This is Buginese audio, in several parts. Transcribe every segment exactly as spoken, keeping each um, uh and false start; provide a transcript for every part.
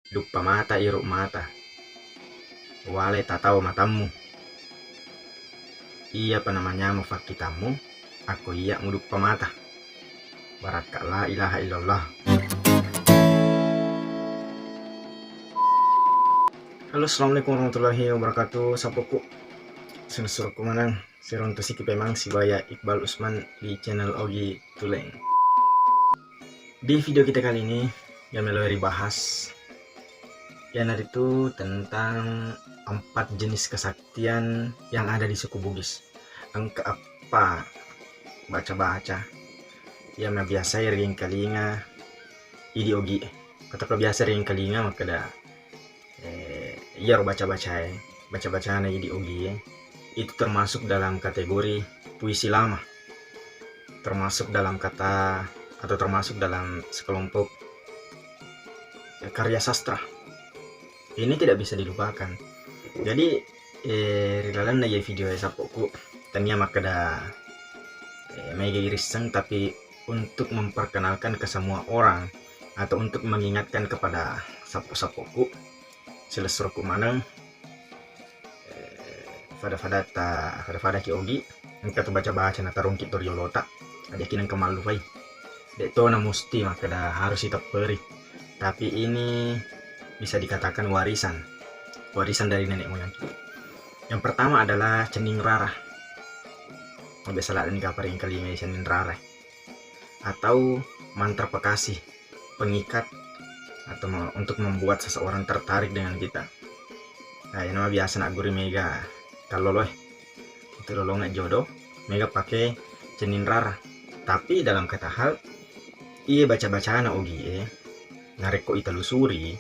Duppa mata iru mata. Walai tatau matammu. Iyapa namanyameng fakkitammu, akko iyya muduppa mata. Barakka la ilaha illallah. Halo, assalamualaikum warahmatullahi wabarakatuh. Sappoku, sensurku maneng. Siruntu siki pemang sibawa Iqbal Usman di channel Ogi Tuleng. Di video kita kali ini, yang melo ribahas, iyanaritu tentang empat jenis kesaktian yang ada di suku Bugis. Engka eppa baca-baca yang biasa riengkalinga idi Ogi. Atau biasa riengkalinga makkeda, eh, iyaro baca-bacae, baca-bacana idi Ogie, itu termasuk dalam kategori puisi lama, termasuk dalam kata atau termasuk dalam sekelompok, eh, karya sastra. Ini tidak bisa dilupakan. Jadi, eh, ri lalenna iye video e sappoku, tania makkeda, eh, mega irisseng, tapi untuk memperkenalkan ke semua orang atau untuk mengingatkan kepada sappo-sappoku, silessurku maneng, eh, fada-fadata, fada-fadaki Ogi, engka tu baca-baca natarungki toriolota, ajaki nengka mallufai. De'tona musti makkeda harus itepperi. Tapi ini bisa dikatakan warisan. Warisan dari nenek moyang. Yang pertama adalah cenning rara. Biasa ladde ni kapang riengkalingai cenning rara. Atau mantra pekasi, pengikat atau me-, untuk membuat seseorang tertarik dengan kita. Nah, ini mah biasa nak guru mega kallolo, eh. Itu lolongan jodoh, mega pakai cenning rara. Tapi dalam kata hal, iye baca-bacana Ogi e, narekko itelusuri,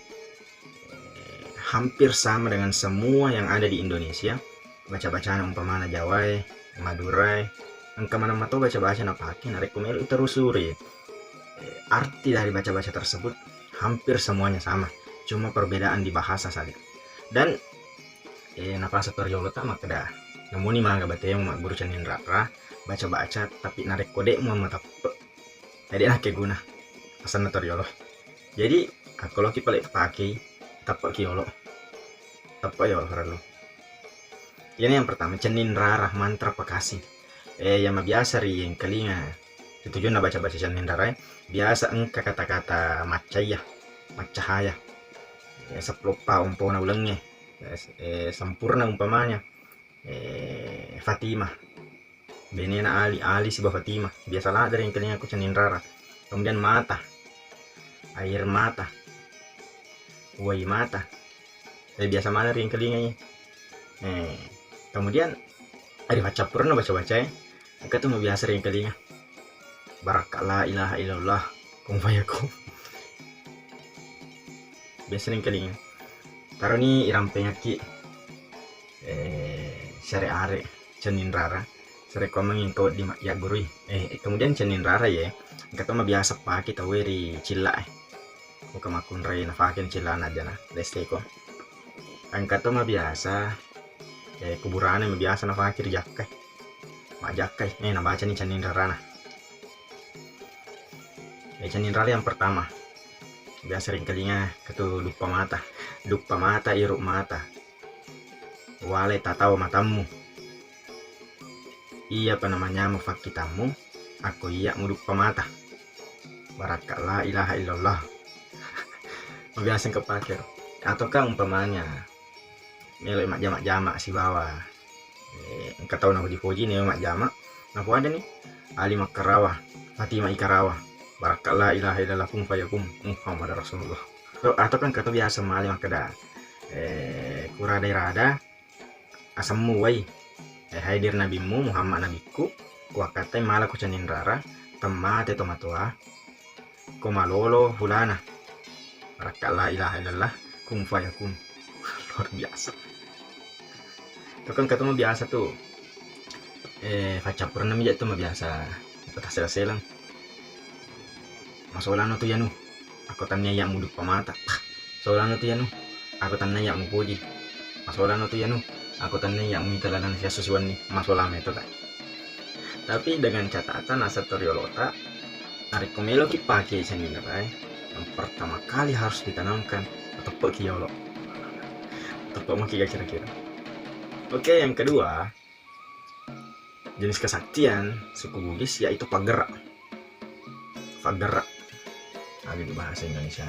hampir sama dengan semua yang ada di Indonesia. Baca-bacana umpamana Jawae, Madurae, engka maneng mato baca-baca napake narekko melo itelusuri. Eh, arti dari baca-baca tersebut hampir semuanya sama, cuma perbedaan di bahasa saja. Dan, eh, napaseng toriolota makkeda, namuni maga batemu magguru cenning rara, baca-baca, tapi narekko de'mu mateppe, jadi nakkeguna asenna toriolo. Jadi, akko loki pale pakei, teppeki yolo. Teppe yolo parellu. Ini yang pertama, cenning rara mantra pekasi. Eh, yang mabiasa riengkalinga. Tutujunna baca-baca cenning rara, eh. Biasa engka kata-kata maccaya, maccahaya. Eh, seppulo eppa ompona ulengnge. Eh, s-, eh, sempurna umpamanya. Eh, Fatimah. Benena Ali, Ali siba Fatimah. Biasa ladde riengkalinga ku cenning rara. Kemudian mata. Air mata. Uwai mata. Eh, biasa maneng riengkalinga iye. Eh, kemudian, ari faccappurenna baca-bacae, engka tu mabiasa riengkalinga. Barakka la ilaha illallah, kun fayakun. Biasa riengkalinga. Taroni irampengakki, eh, syariare cenning rara. Sarekkoammengngi engka wedding ma-, yaggurui. Eh, kemudian cenning rara ye, engka to mabiasa pake tauwe ri cilla e. Engka makkunrai nafake cillana ajana, lesteko. Engka to mabiasa, eh, kuburane mabiasa nafake ri jakkai. Majjakkai, eh, nabacani cenning rarana. Eh, cenning rara yang pertama. Biasa riengkalinga ketu duppa mata. Duppa mata, iru mata. Walai tatau matammu. Iyapa namanyameng fakkitammu, akko iyya muduppa mata. Barakka la ilaha illallah. Mabiasa engka pake. Ataukah umpamanya, melo majjama-jama sibawa, eh, engka tau napoji-poji, neo majjama. Napoadani, Ali Makkarawa, Fatima Ikarawa. Barakka la ilaha illallah, kun fayakun, Muhammad Rasulullah. Atau, atau kan kata biasa male makkeda, eh, kurada-rada asemmu wai. Eh, hai dir nabimmu Muhammad nabikku, kuakkattai mala ku cenning rara, temmate tomatoa, ko malolo hulana. Barakka la ilaha illallah, kun fayakun. Luar biasa. Itu kan kata biasa tuh. Eh, faccappurenna mija tu mabiasa patasela-seleng. Masolano tu yanu, akko tannia iya muduppa mata. Masolano tu yanu, akko tannia iya mupoji. Masolano tu yanu, akko tannia iya muita laleng siasso siwenni. Masolame to, Kak. Tapi dengan catatan, naseng toriolota, narekko meloki pake cenning rara e, yang pertama kali harus ditanamkan, Teppeki yolo. Teppe maki ga kira-kira. Oke, yang kedua, jenis kesaktian suku Bugis yaitu paggerra. Paggerra. Aga di bahasa Indonesia.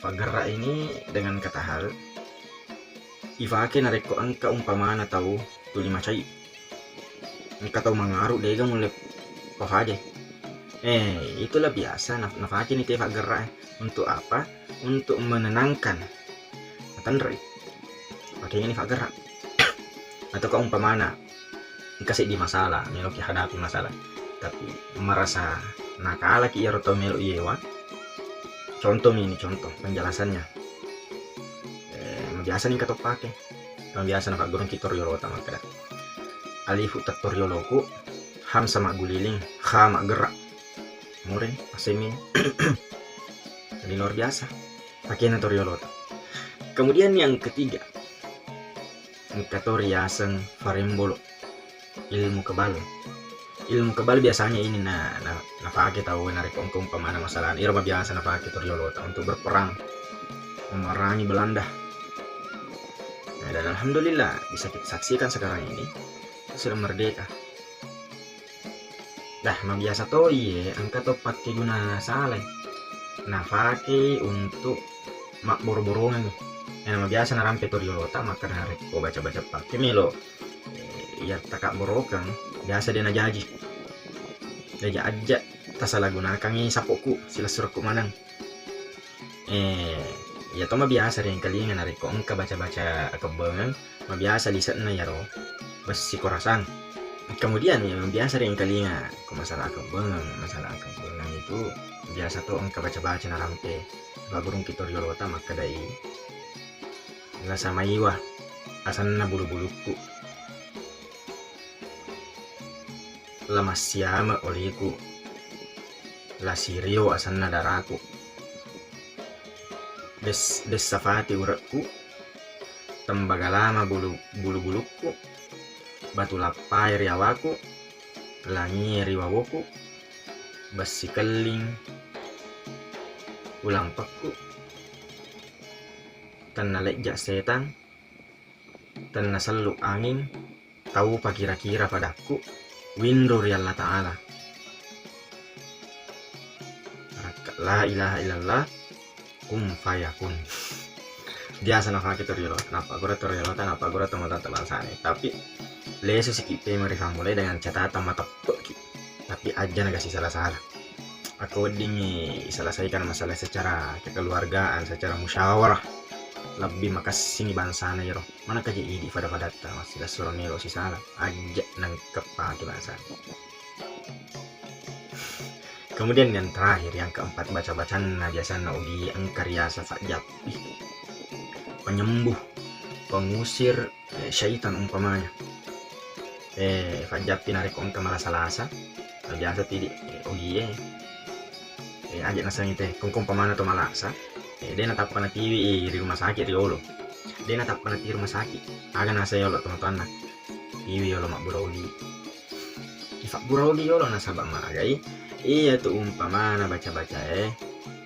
Paggerra ini dengan kata hal ifake narekko engka umpamana tau tuli macai. Engka tau mangaru dega mulle pafaje. Eh, itulah biasa naf-, nafake ni te paggerra. Untuk apa? Untuk menenangkan. Matenre. Pakengeni paggerra. Ataukah umpamana engka seddi masalah, meloki hadapi masalah, tapi merasa nakalaki iyaro tau melo iyewa. Contoh mi ini, contoh penjelasannya. Eh, mabiasa ni engka to pake. Mabiasa napaggurungki to riolota makkeda, alifu tetto rioloku, hamsa magguliling, kha maggerra. Muring, asemi. Jadi luar biasa. Pakena to riolota. Kemudian yang ketiga, engka to riaseng farembolo, ilmu kebal. Ilmu kebal biasanya ini na, na, nafake tau narekko engka umpamana masalah. Iro mabiasa nafake to riolota untuk berperang, memerangi Belanda. Nah, dan alhamdulillah bisa kita saksikan sekarang ini, kita sudah merdeka. Dah, mabiasa to iye engka to pakkeguna salai nafake untuk mabboro-borongengngi. Ena mabiasa narampe to riolota makkeda narekko baca-baca pakke melo, eh, iya takabborokeng, biasa de najaji. Jaji ajja tasalagunakangngi sapokku, silessurekku maneng. Eh, iya to mabiasa riengkalinga narekko engka baca-baca akebbengeng, mabiasa lise'na iyaro bessi korasang. Kemudian, iya mabiasa riengkalinga ko masalah akebbengeng, masalah akebbengeng itu biasa to engka baca-baca narampe pagurungki to riolota makkedai, "Lasa maiwa asenna bulu-bulukku. La massiame oliku. La sirio asenna daraku. Des-, dessa fati urekku. Tembaga lama bulu-, bulu-bulukku. Batu lappae ri awaku. Langie ri wawoku. Bessi kelling ulampekku. Tenna lejja setang. Tenna sellu anging, tau pakira-kira padakku, winru ri Allah Ta'ala." Rakka, la ilaha illallah, kun fayakun. Biasa nafake to riolo, napaggura to riolota, napaggura to matanta bangsana. Tapi lesu siki pemeng rifammulai dengan catatan mateppe'ki. Tapi ajja nagasi sala-sala. Akko weddingngi selesaikan masalah secara kekeluargaan, secara musyawarah, lebbi makessingngi bangsana iyaro. Manengka je idi fada-fadatta, massilassuro melo sisala, ajja nengkeppaki bangsana. Kemudian yang terakhir, yang keempat, baca-bacanna biasanna ugi engka riaseng fajjappi, penyembuh, pengusir, eh, syaitan umpamanya. Eh, fajjappi narekko engka malasa-lasa, biasa tidi, eh, ogie, eh, aja nasengi te, kongko umpamana to malasa, eh, de natappa natiwi, eh, ri rumah sakit riolo. De natappa natiwi rumah sakit. Aga nasa yolo tomatoanna. Tiwi yolo mabbura ogi. Ifabbura ogi yolo nasaba magai. Iya tu umpamana baca-baca, eh.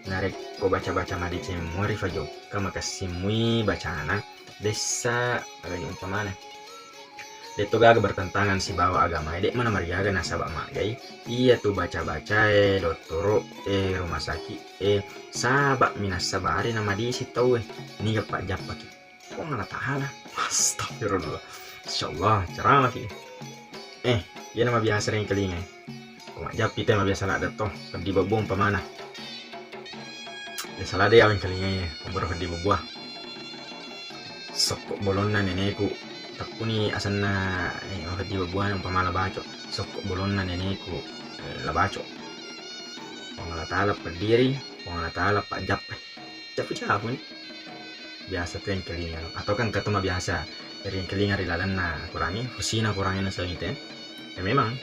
Narekko baca-baca madeceng mua rifajokka makessing mui bacana, dessa, agani umpamana. Detto gaga bertentangan sibawa agamae, de mana mariaga nasaba magai. Iya tu baca-bacae, dottoro e, rumah sakit e, saba mi nasabari namadisi tauwe. Niga pajjappaki. Puang Allah Ta'ala. Astagfirullah. Insyaallah, ceramah ki. Eh, iyana mabiasa riengkalingai. Ko majjappi te mabiasa ladde to, peddi bebbu umpamana. Biasa ladde ya engkalingai, umpara peddi bebbu. Sokko bolonna neneku. Takkuni asenna, eh, mapeddi bebbuana umpama La Baco. Sokko bolonna neneku, eh, La Baco. Puang Allah Ta'ala peddiri, Puang Allah Ta'ala pajjappai. Capu-capu ni. Biasa tu engkalinga. Atau kan engka to mabiasa riengkalinga ri lalenna kurangi, fusina kurangi nasengi te. Ya memang.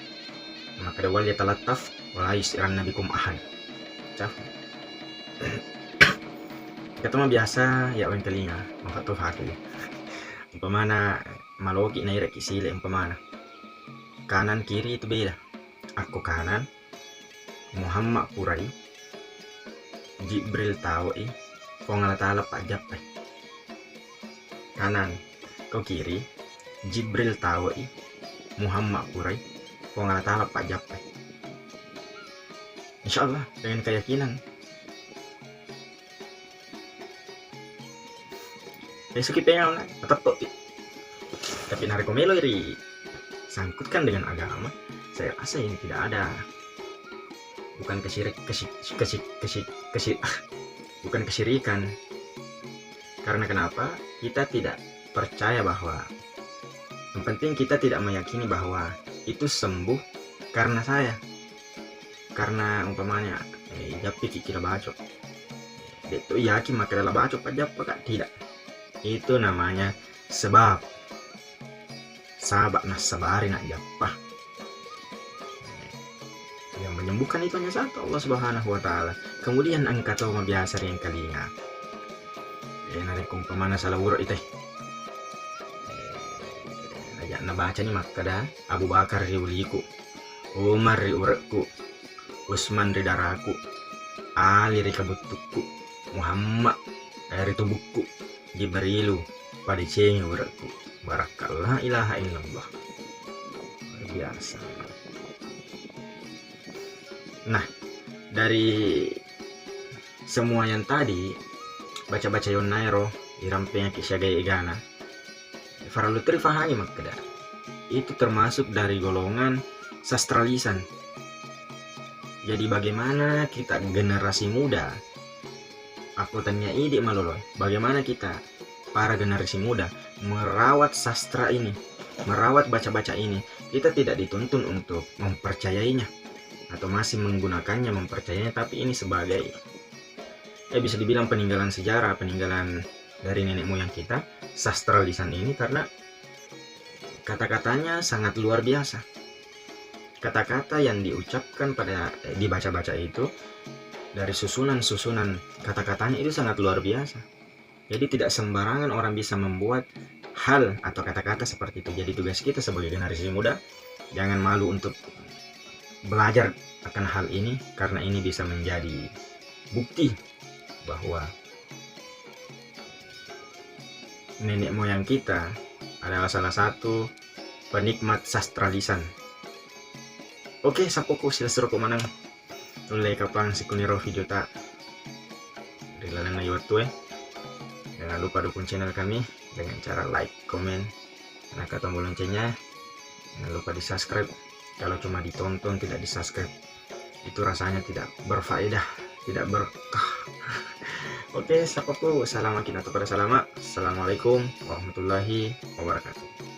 Makkeda, "Wal yatalattaf wala yushiranna bikum ahad." Capu. Engka to mabiasa ya engkalinga, mafatto fake. Umpamana maloki naireki sile umpamana. Kanan kiri itu beda. Akko kanan, Muhammad purai, Jibril taoi, Puang Allah Ta'ala pajjappai. Kanan ko kiri, Jibril tawo'i, Muhammad purai, Puang Allah Ta'ala pajjappai. Insya Allah, dengan keyakinan. Besok kita yang mateppe'pi. Tapi narekko melo ri sangkutkan dengan agama, saya rasa ini tidak ada, bukan kesyirik, kesyi-, kesyi-, kesyi-, kesyi-, ah, bukan kesyirikan. Karena kenapa? Kita tidak percaya bahwa, yang penting kita tidak meyakini bahwa itu sembuh karena saya. Karena umpamanya, eh, jappiki ki la baco. De'to yakin makkeda la baco pajjappa ka, tidak. Itu namanya sebab. Saba' nassabari najjappa. Yang menyembuhkan itu hanya satu, Allah Subhanahu wa Ta'ala. Kemudian engka to mabiasa ri engkalinga. Eh, narekko umpamana sala ure'ni te. Eh, aja' nabacani makkeda, Abu Bakar ri uliku, Umar ri ure'ku, Usman ri daraku, Ali ri kabuttukku, Muhammad, eh, ri tubukku, Jibrilu padecengi ure'ku. Barakka la ilaha illallah. Luar biasa. Nah, dari semua yang tadi, baca-baca yonnaero, irampengaki siaga egana, farellu to rifahami makkeda, itu termasuk dari golongan sastra lisan. Jadi, bagaimana kita generasi muda, akko tania idi malolo, bagaimana kita para generasi muda merawat sastra ini, merawat baca-baca ini? Kita tidak dituntun untuk mempercayainya atau masih menggunakannya, mempercayainya, tapi ini sebagai, eh, bisa dibilang peninggalan sejarah, peninggalan dari nenek moyang kita, sastra lisan ini, karena kata-katanya sangat luar biasa. Kata-kata yang diucapkan pada, eh, dibaca-baca itu, dari susunan-susunan kata-katanya itu sangat luar biasa. Jadi, tidak sembarangan orang bisa membuat hal atau kata-kata seperti itu. Jadi, tugas kita sebagai generasi muda, jangan malu untuk belajar akan hal ini, karena ini bisa menjadi bukti bahwa nenek moyang kita adalah salah satu penikmat sastra lisan. Oke, sappoku, silessureko maneng. Nulle kapang sikuniro video ta ri lalenna wettue. Jangan lupa dukung channel kami dengan cara like, komen, tekan tombol loncengnya. Jangan lupa di subscribe. Kalau cuma ditonton, tidak di subscribe, itu rasanya tidak berfaedah, tidak berkah. Oke, sappoku, salama kita kepada salama. Assalamualaikum warahmatullahi wabarakatuh.